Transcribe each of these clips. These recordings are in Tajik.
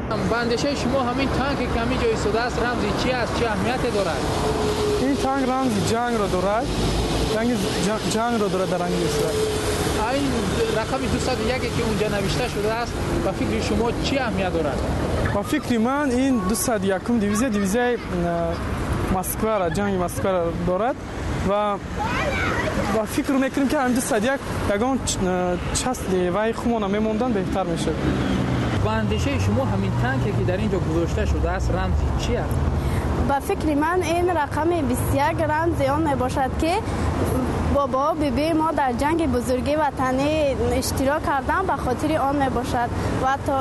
Ба андешаи шумо ҳамин танке ки ҳамин ҷо истодааст, рамзи чи аст, чӣ аҳамияте дорад? Ин танк рамзи ҷангро дорад, ҷангро дорад дар англиса. Ин рақами 201 ки унҷа навишта шудааст, ба фикри шумо чӣ аҳамият дорад? Ба фикри ман, ин 201-ум дивизия, дивизияи Москвара, ҷанги Москвара дорад ва фикр мекунем, ки ҳамин 201 ягон часть вай хумона мемондан, беҳтар мешуд. Ба андешаи шумо ҳамин танке ки дар ин ҷо гузошта шудааст, рамзи чи аст? Ба фикри ман, ин рақами 21 рамзи он мебошад, ки бобо бибии мо дар ҷанги бузурги ватанӣ иштирок карданд, ба хотири он мебошад ва то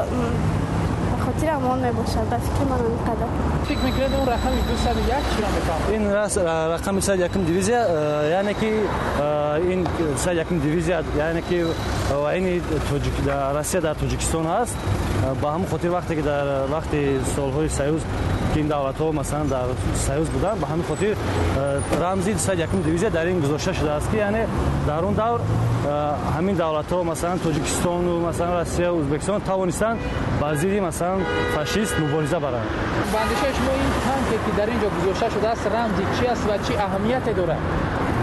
ба хотири ҳамон мебошад. Ба фикри ман, ҳамин қадар. Фикр мекунед, он рақами 201 чиро мефаҳмад? Ин рақами 101-ум дивизия, яъне ки ин 101-ум дивизия, яъне ки ини Россия дар Тоҷикистон ҳаст. Ба ҳамон хотир, вақте ки дар вақти солҳои союз, ки ин давлатҳо, масалан, дар союз буданд, ба ҳамин хотир рамзи 101-ум дивизия дар ин гузошта шудааст, ки яъне дар он давр ҳамин давлатҳо, масалан, Тоҷикистону, масалан, Россия, Ӯзбекистон тавонистанд бар зидди, масалан, фашист мубориза баранд. Ба андешаи шумо ин танке ки дар ин ҷо гузошта шудааст, рамзи чи аст ва чӣ аҳамияте дорад?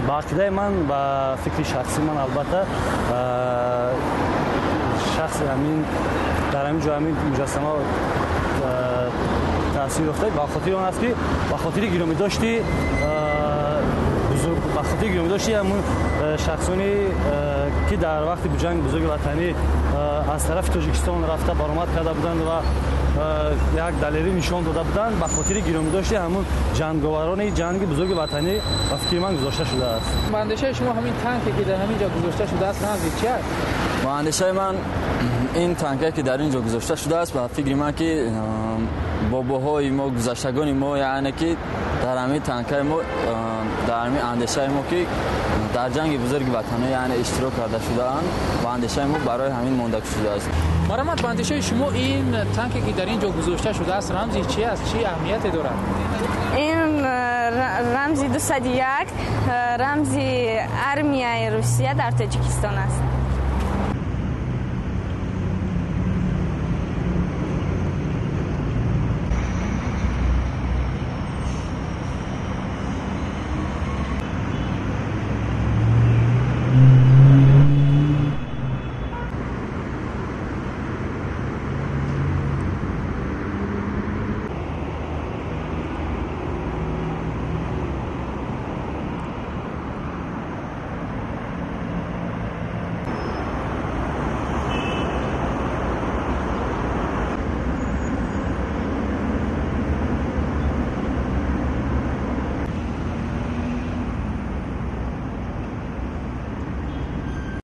Ба ақидаи ман, ба фикри шахсии ман, албатта, шахси ҳамин дар ҳамин ҷо ҳамин муҷассама таъсир ёфта, ба хотири он аст, ки ба хотири гиромидошти бузург, ба хотири гиромидошти ҳамун шахсоне, ки дар вақти ҷанги бузурги ватанӣ аз тарафи Тоҷикистон рафта баромад карда буданд ва як далерӣ нишон дода буданд, ба хотири гиромидошти ҳамун ҷанговарони ҷанги бузурги ватанӣ, ба фикри ман, гузошта шудааст. Ба андешаи шумо ҳамин танке ки дар ҳамин ҷо гузошта шудааст, рамзи чи аст? Ба андешаи ман, ин танке ки дар ин ҷо гузошта шудааст, ба фикри ман, ки бобоҳои мо, гузаштагони мо, яъне ки дар ҳамин танкаи мо, дар ҳамин андешаи мо, ки дар ҷанги бузурги ватанӣ, яъне, иштирок карда шудаанд, ба андешаи мо, барои ҳамин монда шудааст. Марҳамат, ба андешаи шумо ин танке ки дар ин ҷо гузошта шудааст, рамзи чи аст, чӣ аҳамияте дорад? Ин рамзи 201 рамзи армияи Русия дар Тоҷикистон аст.